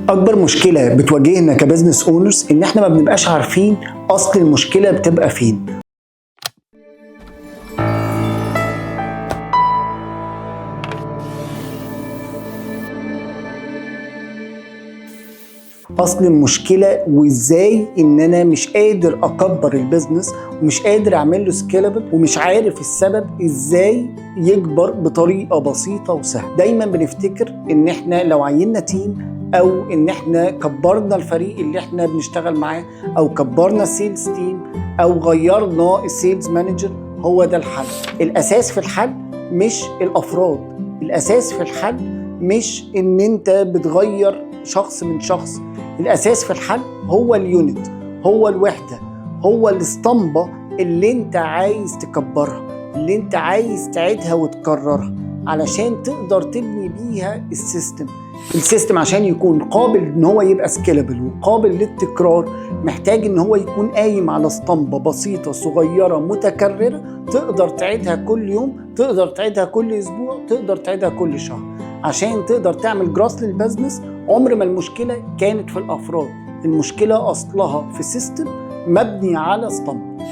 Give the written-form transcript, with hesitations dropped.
اكبر مشكلة بتواجهنا ك business owners ان احنا ما بنبقاش عارفين اصل المشكلة بتبقى فين. اصل المشكلة وازاي ان انا مش قادر اكبر ال business ومش قادر اعمل له scalable ومش عارف السبب ازاي يكبر بطريقة بسيطة وسهلة. دايما بنفتكر ان احنا لو عيننا team او ان احنا كبرنا الفريق اللي احنا بنشتغل معاه او كبرنا ال sales team او غيرنا ال sales manager هو ده الحل. الاساس في الحل مش الافراد، الاساس في الحل مش ان انت بتغير شخص من شخص، الاساس في الحل هو ال unit، هو الوحدة، هو الاسطمبه اللي انت عايز تكبرها، اللي انت عايز تعيدها وتكررها علشان تقدر تبني بيها ال system. ال system عشان يكون قابل ان هو يبقى scalable وقابل للتكرار محتاج ان هو يكون قايم على اسطمبه بسيطة صغيرة متكررة تقدر تعيدها كل يوم، تقدر تعيدها كل اسبوع، تقدر تعيدها كل شهر عشان تقدر تعمل growth لل business. عمر ما المشكلة كانت في الافراد، المشكلة اصلها في system مبني على اسطمبه.